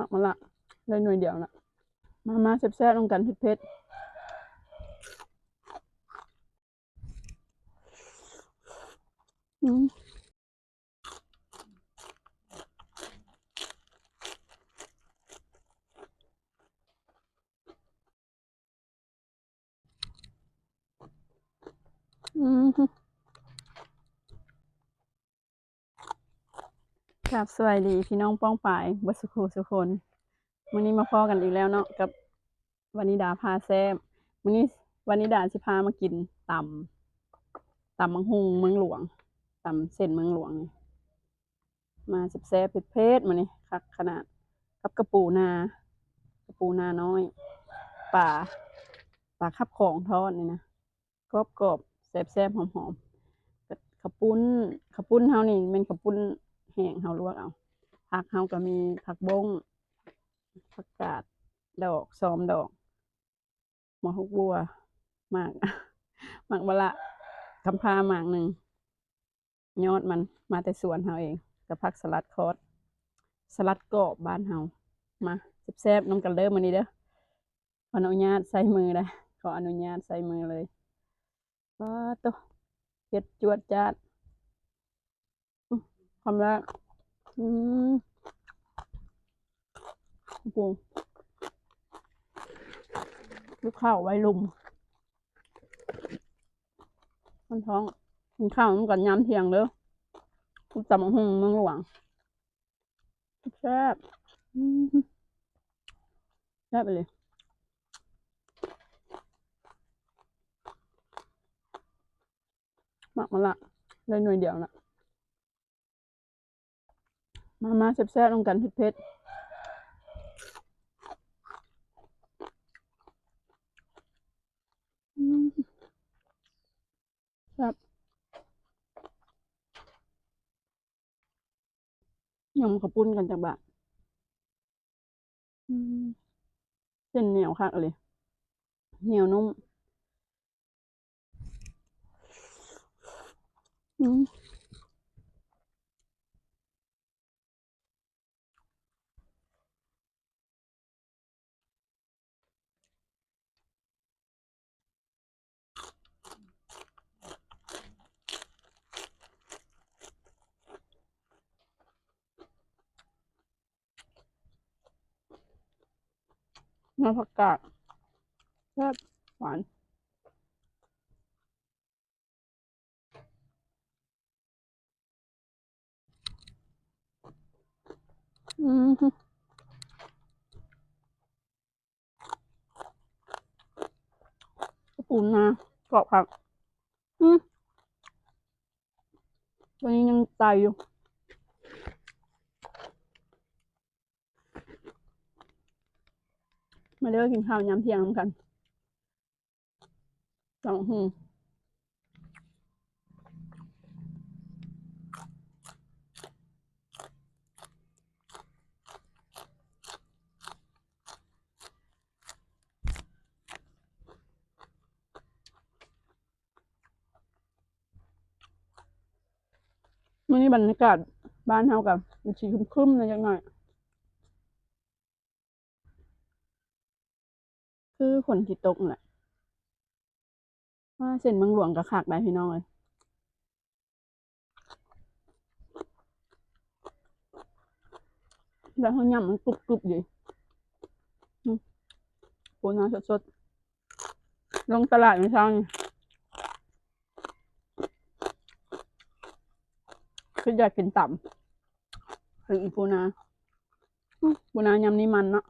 ໝາກມະລະ ໄດ້ໜ່ວຍດຽວລະ. ມາ ມາແຊບໆນຳກັນ ເຜັດໆ. ອືມ ອືມ ຄັບ ສະບາຍດີພີ່ນ້ອງປ້ອງປາຍເບິດສູ່ຜູ້ສູ່ຄົນ. ມື້ນີ້ມາພໍ້ກັນອີກແລ້ວເນາະ ກັບວານິດາພາແຊບ. ມື້ນີ້ວານິດາຊິພາມາກິນຕຳ ຕຳບັກຫຸ່ງເມືອງຫຼວງ ຕຳເສັ້ນເມືອງຫຼວງນີ້. ມາແຊບໆ ເຜັດໆ ມື້ນີ້ຄັກຂະໜາດ ກັບກະປູນາ ກະປູນານ້ອຍ ປາ ປາຄັບຂອງທອດນີ້ນະ ກອບໆ ແຊບໆ ຫອມໆ. ເຂົ້າປຸ້ນ ເຂົ້າປຸ້ນເຮົານີ້ແມ່ນເຂົ້າປຸ້ນແຫ້ງ ເຮົາລວກເອົາ. ຜັກເຮົາກໍມີຜັກບົ້ງ ຜັກກາດດອກ ຊອມດອກ ໝາກຮົກບົວ ໝາກ ໝາກມະລະ ກຳພ້າໝາກໜຶ່ງ ຍອດມັນມາແຕ່ສວນເຮົາເອງ ກັບຜັກສະຫຼັດຄອດ ສະຫຼັດກອບບ້ານເຮົາ. ມາແຊບໆນຳກັນເດີມື້ນີ້ເດີ. ຂໍອະນຸຍາດໃຊ້ມືເດີ ຂໍອະນຸຍາດໃຊ້ມືເລີຍ. ປາໂຕ ເຜັດຈວດຈາດ. ອືມ ຄຳແລກ ອືມ ໂອ້ໂຫ ກິນເຂົ້າໄວລຸ່ມ ມັນທ້ອງ. ກິນເຂົ້ານຳກັນຍາມທ່ຽງເດີ ກັບຕຳບັກຫຸ່ງເມືອງຫຼວງ. ແຊບ ອືມ ແຊບອີ່ຫຼີ. ໝາກມະລະ ໄດ້ໜ່ວຍດຽວລະ. ມາ ມາແຊບໆນຳກັນ ເຜັດໆ. ອືມ ແຊບ ຫຍ້ຳເຂົ້າປຸ້ນກັນຈັກບາດ. ອືມ ເສັ້ນໜຽວຄັກອີ່ຫຼີ ໜຽວນຸ້ມ. ອືມ ນ້ຳຜັກກາດ ແຊບ ຫວານ. ອືມ ປູນາ ກອບຄັກ. ອືມ ຕົວນີ້ຍັງໄຕຢູ່. ມາເດີ ກິນເຂົ້າຍາມທ່ຽງນຳກັນ. ຕຳບັກຫຸ່ງ ມື້ນີ້ບັນຍາກາດບ້ານເຮົາກໍຊິຄຶ້ມໆ ແດ່ຈັກໜ້ອຍ. ຄືຝົນຊິຕົກແຫຼະ. ວ້າ ເສັ້ນເມືອງຫຼວງກໍຄັກໄດ໋ພີ່ນ້ອງເອີຍ. ແລ້ວເຮົາຫຍ້ຳມັນກຸບໆ ດີ. ອືມ ປູນາສົດໆ ລົງຕະຫຼາດມື້ເຊົ້ານີ້ ຄືຢາກກິນຕຳ ເຫັນອີ່ປູນາ. ອືມ ປູນາຍາມນີ້ມັນເນາະ.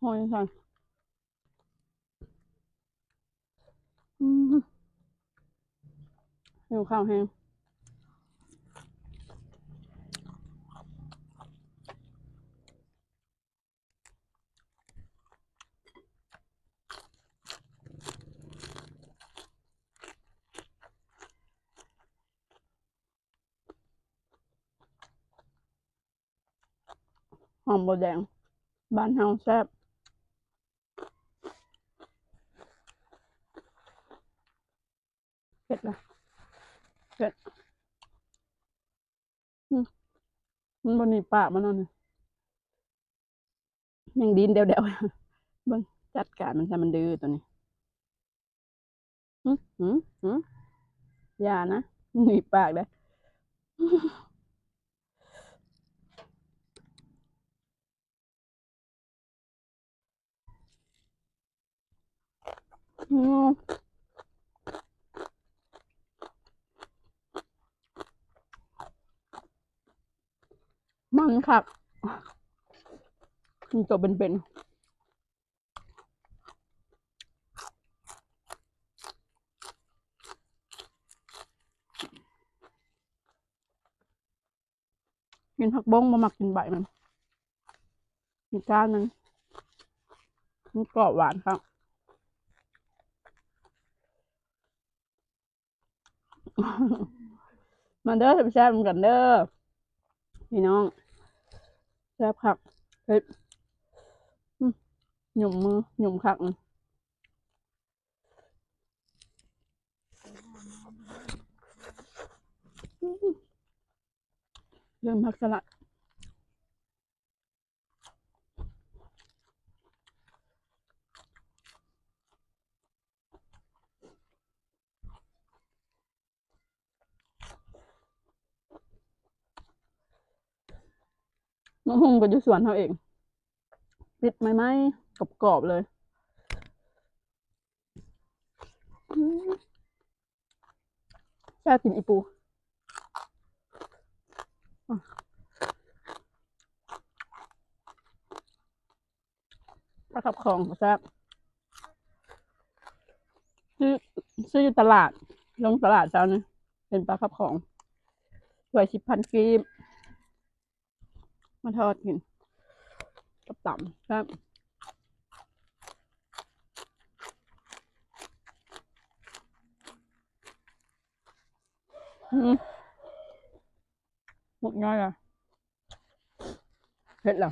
ຫ້ອຍໃສ່ ອືມ ຫິວເຂົ້າແຮງ. ຫອມບົວແດງ ບ້ານເຮົາແຊບ. ເຜັດລະ ເຜັດ. ມັນບໍ່ໜີບປາກມັນເນາະນີ້ ຍັງດີ້ນແດວໆ ເບິ່ງ ຈັດການມັນຊະ ມັນດື້ໂຕນີ້. ຫື ຫື ຫື ຢ່ານະ ໜີບປາກເດີ້. ອືມ ມັນຄັກ ກິນໂຕເປັນໆ. ກິນຜັກບົ້ງ ບໍ່ມັກກິນໃບມັນ ກິນກ້ານມັນ ມັນກອບຫວານຄັກ. ມາເດີ້ ແຊບໆນຳກັນເດີ້ພີ່ນ້ອງ ແຊບຄັກ ເຮັດ ຫຍຸ່ມມື ຫຍຸ່ມຄັກ. ເລີ່ມຜັກສະລັດ ໝາກຫຸ່ງກໍຢູ່ສວນເຮົາເອງ ຕິດໃໝ່ໆ ກອບໆເລີຍ. ອືມ ແຊບ ກິນອີ່ປູ່ ປາຄັບຂອງກໍແຊບ ຊື້ ຊື້ຢູ່ຕະຫຼາດ ລົງຕະຫຼາດເຊົ້ານີ້ ເປັນປາຄັບຂອງ ຖ້ວຍສິບພັນກີບ. ມາທອດກິນກັບຕຳ ແຊບ ອືມ ໝົດງ່າຍລະ ເຜັດລະ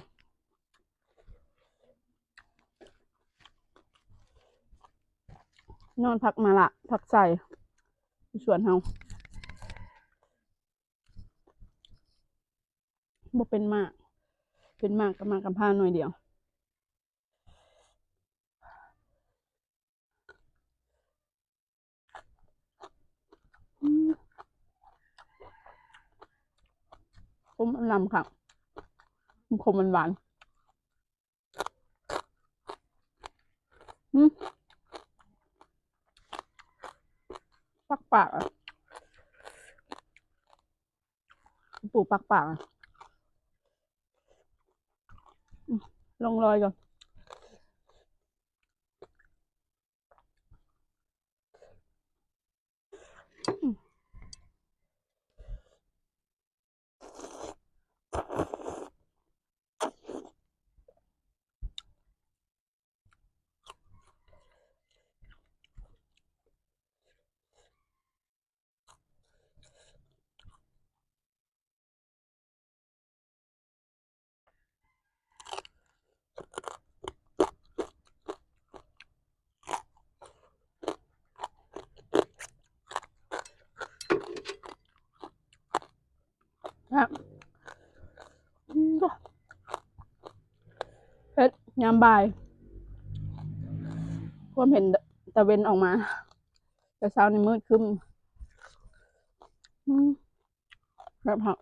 ນອນຜັກມາລະ ຜັກໄຊ ຢູ່ສວນເຮົາ. ບໍ່ເປັນໝາກ ເປັນໝາກກໍໝາກກຳພ້າໜ່ວຍດຽວ. ອືມ ຂົມອຳລຳຄັກ ຂົມຫວານໆ. ຫືມ ປັກປາກອະ ປູປັກປາກອະ ອືມ ລົງລອຍກ່ອນ. ແຊບ ເຜັດ ຍາມບ່າຍ ຄວາມເຫັນຕາເວັນອອກມາ ແຕ່ເຊົ້ານີ້ມືດຄຶ້ມ ອືມ ແຊບຄັກ.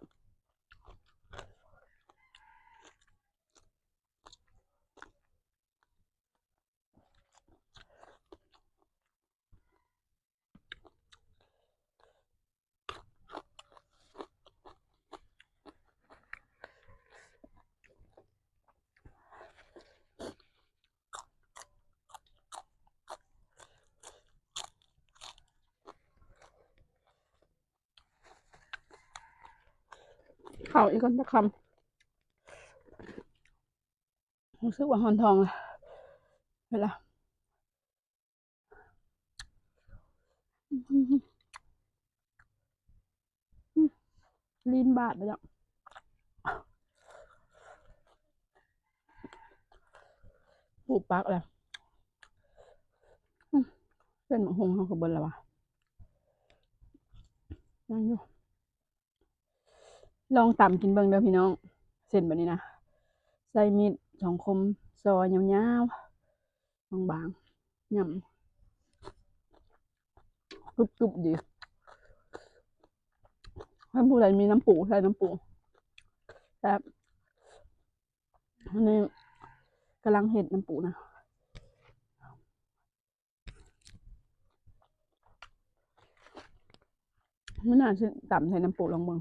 ເຂົ້າອີກກ່ອນຈັກຄຳ ຮູ້ສຶກວ່າຮ້ອນທ້ອງລະ ເວລາ ລີ້ນບາດແລ້ວ ປູປັກແລ້ວ ເສັ້ນໝາກຫຸ່ງເຮົາກໍເບິດແລ້ວຫວາ ຍັງຢູ່. ລອງຕຳກິນເບິ່ງເດີພີ່ນ້ອງ ເສັ້ນແບບນີ້ນະ ໃສ່ມີດສອງຄົມ ຊອຍຍາວໆ ບາງໆ ຫຍ້ຳກຣຶບໆ ດີ. ຖ້າຜູ້ໃດມີນ້ຳປູ ໃສ່ນ້ຳປູ ແຊບ. ອັນນີ້ກຳລັງເຮັດນ້ຳປູນະ. ມື້ໜ້າຊິຕຳໃສ່ນ້ຳປູລອງເບິ່ງ.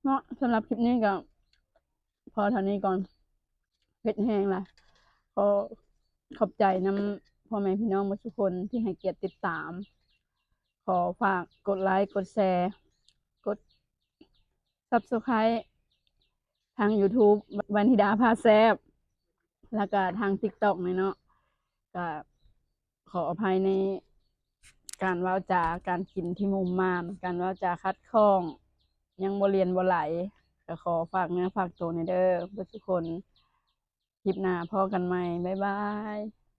ເນາະ ສຳລັບຄລິບນີ້ກໍພໍເທົ່ານີ້ກ່ອນ ເຜັດແຮງລະ. ຂໍຂອບໃຈນຳພໍ່ແມ່ພີ່ນ້ອງໝົດທຸກຄົນທີ່ໃຫ້ກຽດຕິດຕາມ. ຂໍຝາກກົດໄລ ກົດແຊ ກົດ Subscribe ທາງ YouTube ວັນທິດາພາແຊບ ແລ້ວກະທາງ TikTok ນີ້ເນາະ. ກະຂໍອະໄພໃນການເວົ້າຈາ ການກິນທີ່ໝຸ່ມໝ້າມ ການເວົ້າຈາຂັດຂ້ອງ ຍັງບໍ່ລຽນບໍ່ໄຫຼ. ກະຂໍຝາກເນື້ອຝາກໂຕແດ່ເດີເບິດທຸກຄົນ. ຄລິບໜ້າພໍ້ກັນໃໝ່. ບາຍບາຍ.